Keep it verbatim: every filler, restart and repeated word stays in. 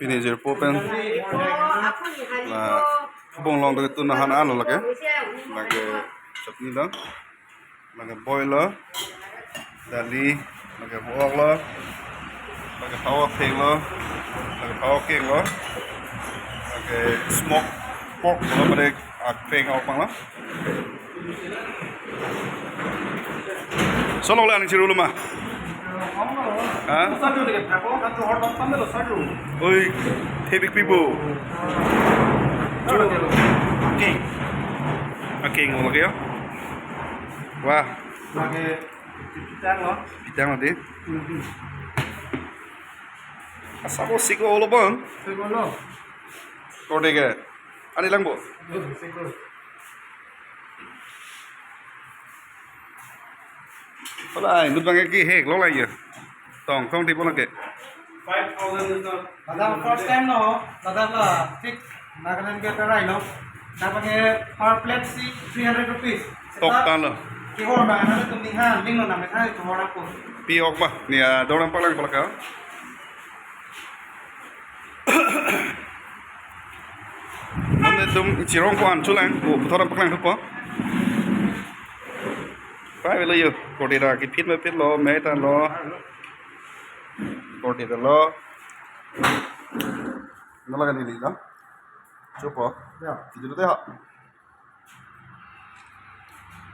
Pini jirpo pen la phubong along do tun ahan an lo lake. Lake chutney lo. Lake boil lo. Dali. Lake bo-ok lo. Lake pao apheng lo. Lake pao akeng lo. Lake smoke pork lo, mane apheng a-ok abang lo. Solok le aning chiru lo ma? Ha? Oi, thepik pipo. Akeng. Akeng, okay, ya. Wah. Pitang lo dei. Asap sik-o lo bang. Sik-o lo. Kor dei ke. Ani lang bo. Sik-o. Hola, inut bang ke hek lo lai ya. Tong, tong di bola ke. Five thousand is not. Ladak first time lo, ladak la fix Nagaland ke tarai lo. Dapat ke per plate si three hundred rupees. Tok tan lo. Kihor ma na tum ning han, ning lo na me thai kihor apo. Pi-ok ma, ni ador nangpaklang pala ka. Nonte tum chirong ko an chulang, ko puthot nangpaklang thupo. Pai velo yo, kor dei ta kiphit ma phit lo, me tan lo. Kor dei ta lo. Nala ka neli lo. Chupo. Ya. Video te ha.